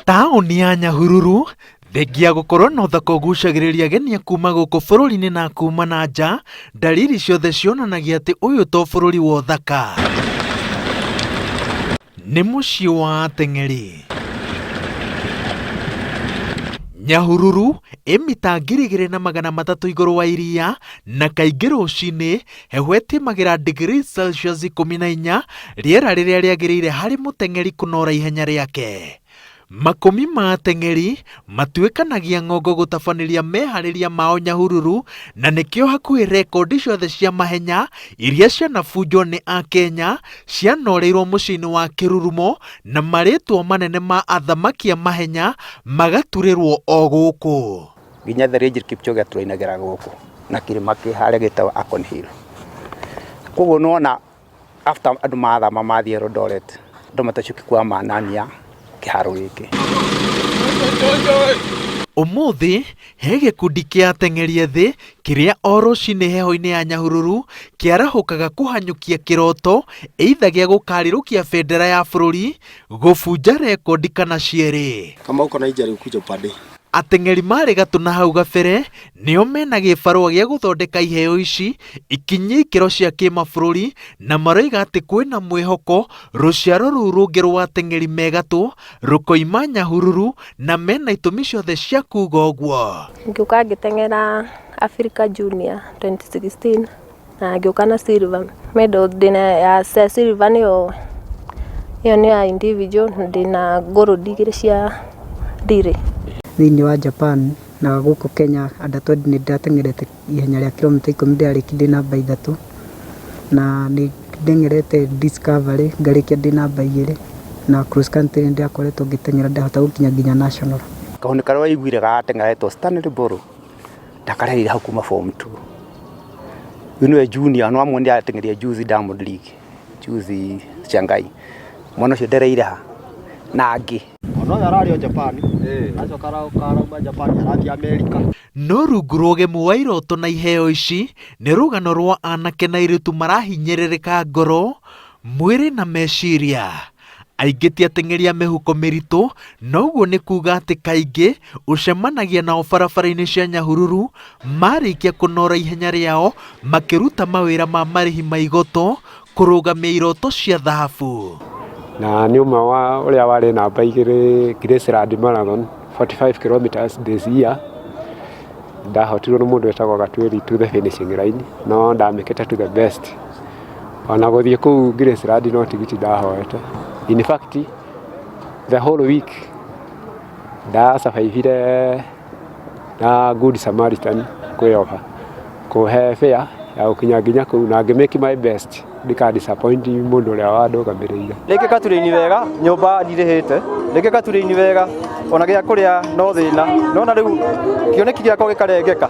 Taũni ya Nyahururu, thengia gũkorwo na ũthaka ũgucagĩrĩria ageni a kuma gũkũ bũrũri-inĩ na kuma na nja, ndariri ciothe cionanagia atĩ ũyũ to bũrũri wa ũthaka. Nĩ mũciĩ wa ateng'eri. Nyahururu ĩ mita 2300 igũrũ wa iria na kaingĩ rũcinĩ heho ĩtĩmagĩra digrii Celsius 14, rĩera rĩrĩa rĩagĩrĩire harĩ mũteng'eri kũnora ihenya rĩake. Makũmi ma ateng'eri matuĩkanagia ng'ongo gũtabanĩria meharĩria mao Nyahururu na nĩkĩo hakuhĩ rekondi ciothe cia mahenya iria cianabunjwo nĩ Akenya cianoreirwo mũciĩ-inĩ wa Kĩrurumo na marĩtwa manene ma athamaki a mahenya magaturĩrwo o gũkũ. Nginya the Eliud Kipchoge atũrainagĩra gũkũ na kĩrĩma kĩ harĩa gĩtagwo Akon Hill. Koguo nĩwona after andũ mathama mathiĩ Eldoret andũ matacoki kuoya manania kĩharo gĩkĩ. Ũmũthĩ he gĩkundi kĩa ateng'eri ethĩ kĩrĩa o rũcinĩ heho-inĩ ya Nyahururu kĩarahũkaga kũhanyũkia kĩroto either gĩa gũkarĩrũkia bendera ya bũrũri, gũbunja rekondi kana cierĩ. Kama uko na injury ukuje upande. Ateng'eri marĩ gatũ na hau gabere nĩo mena gĩbarũa gĩa gũthondeka iheo ici ikinyie ikĩro cia kĩmabũrũri na maroiga atĩ kwĩna mwĩhoko rũciaro rũu rũngĩ rwa ateng'eri me gatũ rũkoima Nyahururu na mena itũmi ciothe cia kuga ũguo. Ngĩũka ngĩteng'era Africa Junior 2016 na ngĩũka na silver medal ndĩna ya silver nĩyo ĩyo nĩ ya individual na ndĩna gold igĩrĩ cia relay. Thĩinĩ wa Japan na gũkũ Kenya under 20 nĩ ndĩrateng'erete ihenya rĩa kilomita 10 ndĩrarĩkirie ndĩ namba 3 na nĩ ndeng'erete Discovery ngarĩkia ndĩ namba 2 na cross country nĩ ndĩrakoretwo ngĩteng'era ndahota gũkinya nginya national. Kahũnĩ karĩa waiguire gateng'eretwo Stanley Mbũrũ ndakarereire hau kuma form 2. Rĩu nĩwe junior no amwe ateng'eria juzi Diamond League juzi Shanghai. Mwana ũcio ndereire ha na angĩ. Ona ũyũ ararĩ o Japan acoka arauma Japan arathiĩ Amerika. No rungu rwa ũgemu wa iroto na iheo ici nĩ rũgano rwa anake na airĩtu marahinyĩrĩrĩka ngoro, mwĩrĩ na meciria. Aingĩ ti ateng'eri a mĩhuko mĩritũ, na ũguo nĩ kuga atĩ kaingĩ ũcemanagia nao barabara-inĩ cia Nyahururu marĩkia kũnora ihenya rĩao makĩruta mawĩra ma marĩhi ma igoto kũrũgamia iroto cia thahabu. Na nĩ ũmwe wa ũrĩa warĩ namba 2 Graceland Marathon 45 kilometers this year. Ndahotirwo nĩ mũndũ wĩtagwo Gatwĩri to the finishing line no ndamĩkĩte to the best. Ona gũthiĩ kũu Graceland no tigiti ndahoete. In fact the whole week ndasurvivire na Good Samaritan kwĩyoha kũhe fare ya gũkinya nginya kũu na ngĩ make my best ndika disappoint mũndũ ũrĩa wandũgamĩrĩire. Rĩngĩ gaturĩini wega nyũmba ndirĩhĩte, rĩngĩ gaturĩini wega ona gĩa kũrĩa no thĩna, nona rĩu kĩoneki gĩakwa gĩkarengeka.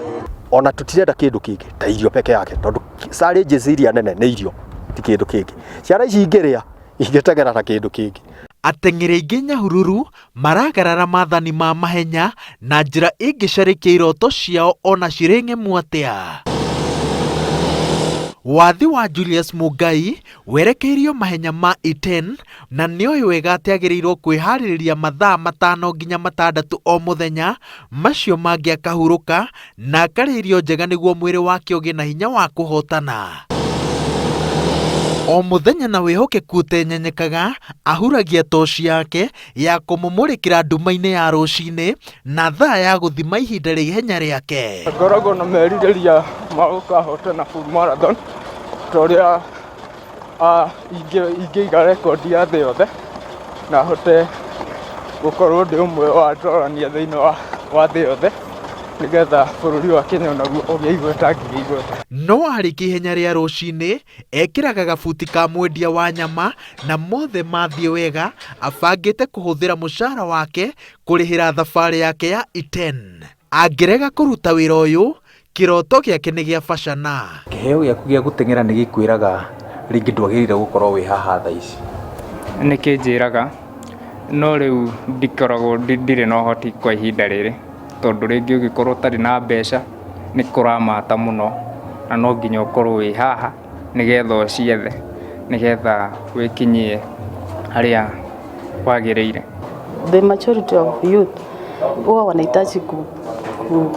Ona tũtirenda kĩndũ kĩngĩ ta irio peke yake tondũ challenges iria nene nĩ irio ti kĩndũ kĩngĩ. Ciana ici ingĩrĩa ingĩteng'era na kĩndũ kĩngĩ. Ateng'eri aingĩ Nyahururu maragarara maathani ma mahenya na njĩra ĩngĩcarĩkia iroto ciao ona cirĩ ng'emu atĩa. Wathi wa Julius Mungai werekeirio mahenya ma Iten na nĩoĩ wega atĩ agĩrĩirwo kwĩharĩrĩria mathaa 5 nginya 6 o mũthenya, macio mangĩ akahurũka na akarĩa irio njega nĩguo mwĩrĩ wake ũgĩe na hinya wa kũhotana. O mũthenya na wĩhokeku ũtenyenyekaga, ahuragia toci yake ya kũmũmũrĩkĩra nduma-inĩ ya rũcinĩ na thaa ya gũthima ihinda rĩa ihenya rĩake. Ngoragwo na merirĩria ma gũkahotana full marathon ta ũrĩa ingĩiga rekondi ya thĩ yothe na hote gũkorwo ndĩ ũmwe wa atorania thĩinĩ wa thĩ yothe nĩgetha bũrũri wa Kenya onaguo ũgĩe igweta ngĩgĩe igweta. No arĩkia ihenya rĩa rũcinĩ ekĩraga gabuti ka mwendia wa nyama na mothe mathiĩ wega abangĩte kũhũthĩra mũcara wake kũrĩhĩra thabarĩ yake ya Iten. Angĩrega kũruta wĩra ũyũ kĩroto gĩake nĩ gĩa bacana. Kĩheo gĩaku gĩa gũteng'era nĩ gĩkwĩraga rĩngĩ ndwagĩrĩire gũkorwo wĩ haha thaa ici? Nĩ kĩnjĩraga no rĩu ndikoragwo ndirĩ na ũhoti kwa ihinda rĩrĩ tondũ rĩngĩ ũngĩkorwo ũtarĩ na mbeca nĩ kũramata mũno na no nginya ũkorwo wĩ haha nĩgetha ũciethe nĩgetha wĩkinyie harĩa wagĩrĩire. The majority of youth huwa wanahitaji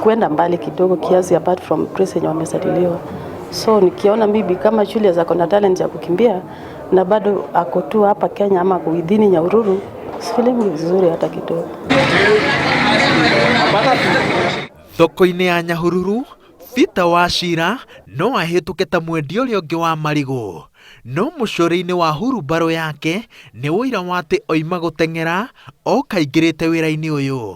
kwenda mbali kidogo kiasi apart from place yenye wamezaliliwa. So nikiona maybe kama Julius ako na talent ya kukimbia na bado ako tu hapa Kenya ama ako within Nyahururu, sifeelingi vizuri hata kidogo. Thoko-inĩ ya Nyahururu, Peter Wachira no ahĩtũke ta mwendia ũrĩa ũngĩ wa marigũ, no mũcore-inĩ wa hurumbarũ yake nĩ ũira wa atĩ oima gũteng'era oka aingĩrĩte wĩra-inĩ ũyũ.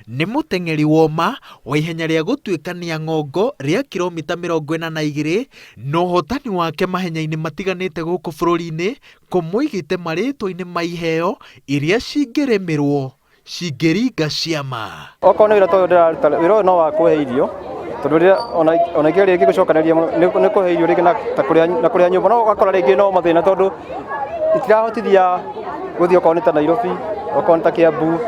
Nĩ mũteng'eri woma wa ihenya rĩa gũtuĩkania ng'ongo rĩa kiromita 42 na ũhotani wake mahenya-inĩ matiganĩte gũkũ bũrũri-inĩ kũmũigĩte marĩtwa-inĩ ma iheo iria cingĩrĩmĩrwo cingĩringa ciama. Okorwo nĩ wĩra ta ũyũ ndĩraruta, wĩra ũyũ no wa kũhe irio, tondũ rĩrĩa ona ingĩgeria rĩngĩ gũcokanĩrĩria mũno, nĩ kũhe irio rĩngĩ na kũrĩha nyũmba, no ũgakora rĩngĩ no mathĩna tondũ itirahotithia gũthiĩ okorwo nĩ ta Nairobi, okorwo nĩ ta Kiambu,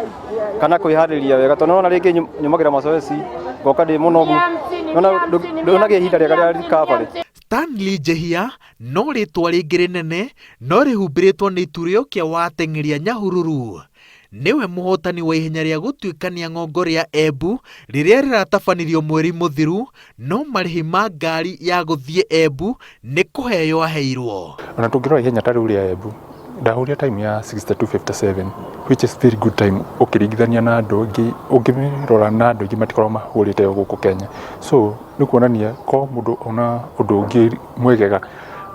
kana kwĩharĩria wega, tondũ nĩwona rĩngĩ nyumagĩra mazoezi, ngoka ndĩ mũnogu, nĩwona ndũnagĩa ihinda rĩega rĩa recovery. Stanley Njehia no rĩtwa rĩngĩ rĩnene no rĩhumbĩrĩtwo nĩ itu rĩa ũkĩa wa ateng'eri a Nyahururu. Nĩwe mũhotani wa ihenya rĩa gũtuĩkania ng'ongo rĩa Embu rĩrĩa rĩratabanirio mweri mũthiru, no marĩhi ma ngari ya gũthiĩ Embu nĩ kũheo aheirwo. Ona tũngĩrora ihenya ta rĩu rĩa Embu, ndahũrire time ya 62:57 which is very good time ũkĩringithania na andũ angĩ, ũngĩrora na andũ aingĩ matikoragwo mahũrĩte gũkũ Kenya. So nĩ kuonania ko mũndũ ona ũndũ ũngĩ mwegega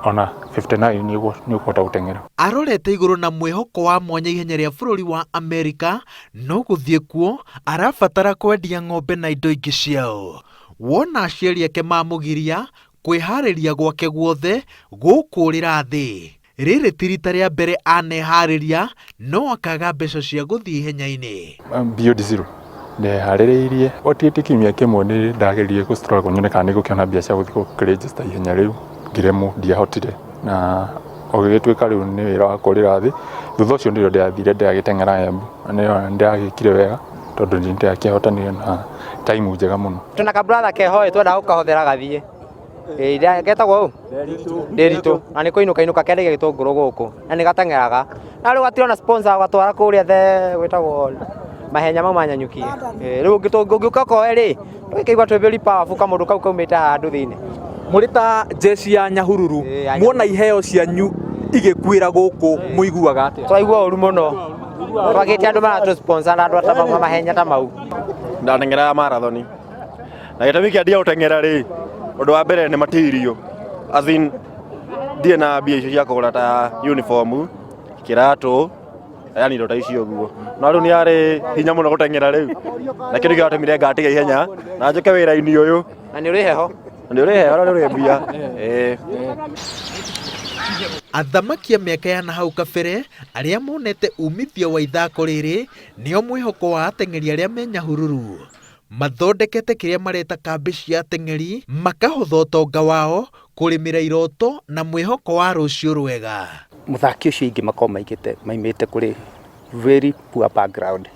ona 59 nĩ ũkũhota gũteng'era. Arorete igũrũ na mwĩhoko wa mwanya ihenya rĩa bũrũri wa Amerika, no gũthiĩ kuo arabatara kwendia ng'ombe na indo ingĩ ciao. Wona aciari ake mamũgiria kwĩharĩria gwake guothe gũkũrĩra thĩ. Rĩrĩ ti rita rĩa mbere aneharĩria no akaga mbeca cia gũthiĩ ihenya-inĩ. Beyond Zero ndeharĩrĩirie otigĩtie kiumia kĩmwe nĩ ndageririe gũ struggle nyone kana nĩ ngũkĩona mbia cia gũthiĩ kũ register ihenya rĩu, ngĩremwo, ndiahotire, na ũgĩgĩtuĩka rĩu nĩ wĩra wa kũrĩra thĩ. Thutha ũcio nĩrĩo ndĩrathire ndĩragĩteng'era Embu na nĩ ndĩragĩkire wega tondũ nĩ ndĩrakĩhotanire na time njega mũno. Tuna ka brother keho twenda gũkahothera gathiĩ. Getagwo ũ? Nderitu. Na nĩ kũinũka inũka kendagia gĩtũngũrũ gũkũ na nĩ gateng'eraga. Na rĩu gatirona sponsor gatwara kũrĩa the gwĩtagwo mahenya mau manyanyukie. Rĩu ũngĩũka ũkoe rĩ, tũgĩkĩigua twĩ very powerful kamũndũ kau kaumĩte handũ thĩinĩ. Mũrĩ ta jeshi ya Nyahururu, muona iheo cianyu igĩkuĩra gũkũ mũiguaga atĩa? Twaigua ũru mũno. Twagĩte andũ maratũ sponsor na andũ ata mahenya ta mau. Ndateng'eraga marathoni. Na gĩtũmi kĩa ndige gũteng'era rĩ, ũndũ wa mbere nĩ material. As in, ndirĩ na mbia icio cia kũgũra ta uniform, kĩratũ, yani indo ta icio ũguo. No rĩu nĩ yarĩ hinya mũno gũteng'era rĩu. Na kĩu nĩkĩo gĩatũmire ngatiga ihenya na njũke wĩra-inĩ ũyũ. Na nĩ ũrĩ heho. Na nĩ ũrĩ heho na nĩ ũrĩ mbia. Ĩĩ. Athamaki a mĩaka ya nahau kabere arĩa monete umithio wa ithako rĩrĩ nĩo mwĩhoko wa ateng'eri arĩa me Nyahururu. Mathondekete kĩrĩa mareta kambĩ cia ateng'eri makahotha ũtonga wao kũrĩmĩra iroto na mwĩhoko wa rũciũ rwega. Mũthaki ũcio aingĩ makoragwo maigĩte maimĩte kũrĩ very poor background.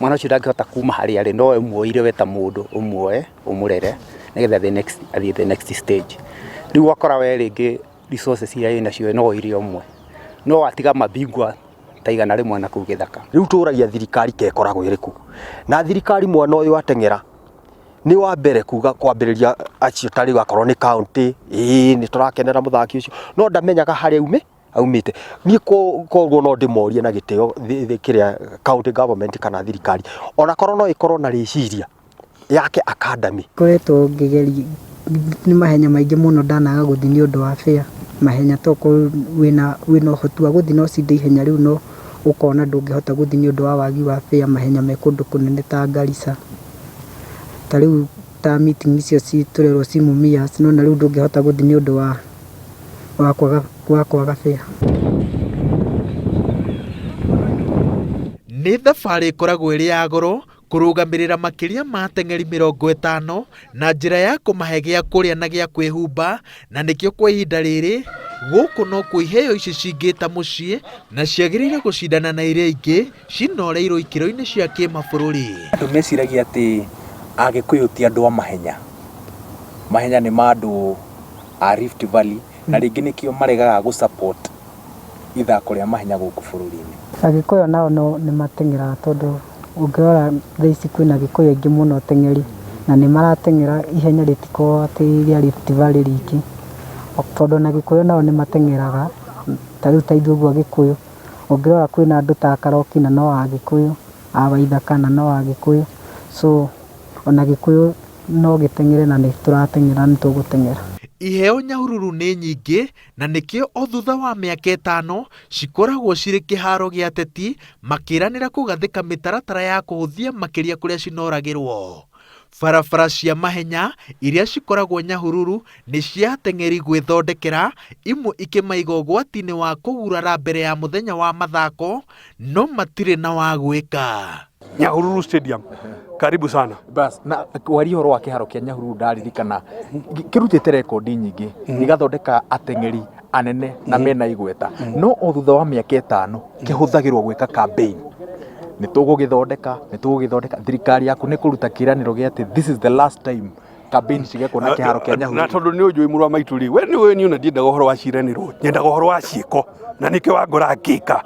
Mwana ũcio ndangĩhota kuma harĩa arĩ no we ũmuoire we ta mũndũ ũmuoe ũmũrere nĩgetha the next athiĩ the next stage. Rĩu ũgakora we rĩngĩ resources iria wĩnacio no ũrĩ ũmwe no watiga mabingwa ta 100 na kũu gĩthaka. Rĩu tũragia thirikari kekoragwo ĩrĩkũ, na thirikari mwana ũyũ ateng'era nĩ wa mbere kuga kwambĩrĩria acio ta rĩu akorwo nĩ county, ĩĩ nĩ tũrakenera mũthaki ũcio, no ndamenyaga harĩa aumĩte. Niĩ koguo no ndĩmorie na gĩtĩo kĩrĩa county government kana thirikari, onakorwo no ĩkorwo na rĩciria yake academy. Ngoretwo ngĩgeria nĩ mahenya maingĩ mũno ndanaga gũthiĩ nĩ ũndũ wa fare. Mahenya tokorwo wĩna ũhoti wa gũthiĩ no ũcinde ihenya rĩu no ũkona ndũngĩhota gũthiĩ nĩ ũndũ wa wagi wa fare mahenya me kũndũ kũnene ta Garissa. Ta rĩu ta meeting icio tũrerwo ci Mumias nĩwona rĩu ndũngĩhota gũthiĩ nĩ ũndũ wa kwaga fare. Nĩ thabarĩ ĩkoragwo ĩrĩ ya goro kũrũgamĩrĩra makĩria ma ateng'eri 50 na njĩra ya kũmahe gĩa kũrĩa na gĩa kwĩhumba, na nĩkĩo kwa ihinda rĩrĩ gũkũ nokuo iheo ici cingĩta mũciĩ na ciagĩrĩire gũcindana na iria ingĩ cinoreirwo ikĩro-inĩ cia kĩmabũrũri. Andũ meciragia atĩ Agĩkũyũ ti andũ a mahenya, mahenya nĩ ma andũ a Rift Valley, na rĩngĩ nĩkĩo maregaga gũ support ithako rĩa mahenya gũkũ bũrũri-inĩ. Agĩkũyũ nao no nĩ mateng'eraga tondũ ũngĩrora thaa ici kwĩna Agĩkũyũ aingĩ mũno ateng'eri na nĩ marateng'era ihenya rĩtikoragwo atĩ rĩa Rift Valley riki, tondũ ona Agĩkũyũ nao nĩ mateng'eraga, ta rĩu ta ithuĩ ũguo Agĩkũyũ, ũngĩrora kwĩna andũ ta Karoki na no Agĩkũyũ, a Waithaka na no Agĩkũyũ, so ona Gĩkũyũ no gĩteng'ere na nĩ tũrateng'era na nĩ tũgũteng'era. Iheo Nyahururu nĩ nyingĩ na nĩkĩo o thutha wa mĩaka ĩtano cikoragwo cirĩ kĩharo gĩa ateti makĩranĩra kũgathĩka mĩtaratara ya kũhũthia makĩria kũrĩa cinoragĩrwo. Barabara cia mahenya iria cikoragwo Nyahururu nĩ cia ateng'eri gwĩthondekera, imwe ikĩmaiga ũgwati-inĩ wa kũgurara mbere ya mũthenya wa mathako no matirĩ na wa gwĩka. Nyahururu Stadium. Karibu sana. Bas, na waria ũhoro wa kĩharo kĩa Nyahururu ndaririkana kĩrutĩte rekondi nyingĩ gĩgathondeka ateng'eri anene na mena igweta no o thutha wa mĩaka ĩtano kĩhũthagĩrwo gwĩka campaign nĩ tũgũgĩthondeka nĩ tũgũgĩthondeka thirikari yaku nĩ kũruta kĩranĩro gĩa atĩ this is the last time campaign cigekwo na kĩharo kĩa Na Nyahururu tondũ nĩ ũnjũĩ mũrũ wa maitũ rĩ, we nĩ ũĩ niĩ ona ndiendaga ũhoro wa ciĩranĩro, nyendaga ũhoro wa ciĩko na nĩkĩo wangora ngĩka.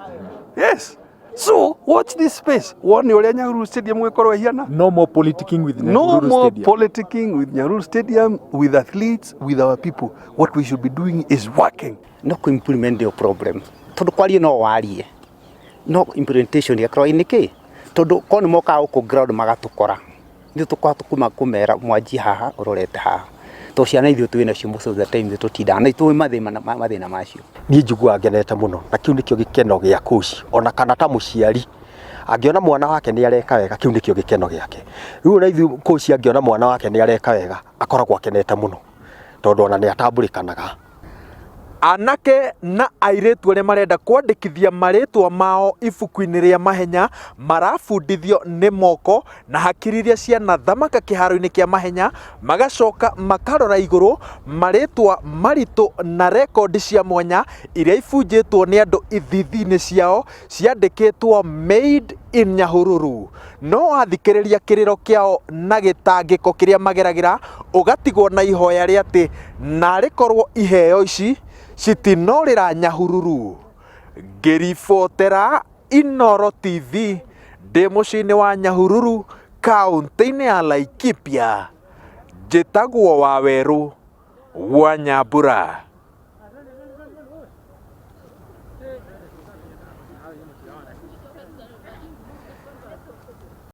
Yes. So watch this space. Wone ũrĩa Nyahururu Stadium gũgĩkorwo ĩhiana. No more politicking with No Nyahururu more Stadium. politicking with Nyahururu Stadium, with athletes, with our people. What we should be doing is working. No kũ implement ndio problem tondũ kwaria no warie no implementation ĩgakorwo ĩ nĩkĩ tondũ korwo nĩ mokaga gũkũ ground magatũkora ithuĩ tũkoragwo tũkuma kũmera mwanjie haha ũrorete haha tondũ ciana ithuĩ twĩ nacio most of the time tũtindaga na itũĩ mathĩna mathĩna macio. Niĩ njiguaga ngenete mũno na kĩu nĩkĩo gĩkeno gĩa coach ona kana ta mũciari angĩona mwana wake nĩ areka wega kĩu nĩkĩo gĩkeno gĩake. Rĩu ona ithuĩ coach angĩona mwana wake nĩ areka wega akoragwo akenete mũno tondũ ona nĩ atambũrĩkanaga. Anake na airĩtu arĩa marenda kwandĩkithia marĩtwa mao ibuku-inĩ rĩa mahenya marabundithio nĩ moko na hakiri iria cianathamaka kĩharo-inĩ kĩa mahenya magacoka makarora igũrũ marĩtwa maritũ na rekondi cia mwanya iria ibunjĩtwo nĩ andũ ithithi-inĩ ciao ciandĩkĩtwo Made in Nyahururu. No wathikĩrĩria kĩrĩro kĩao na gĩtangĩko kĩrĩa mageragĩra ũgatigwo na ihoya rĩa atĩ narĩ korwo iheo ici citinorĩra Nyahururu. Ngĩribotera Inooro TV ndĩ mũciĩ-inĩ wa Nyahururu kaũntĩ-inĩ ya Laikipia, njĩtagwo Wawerũ wa Nyambura.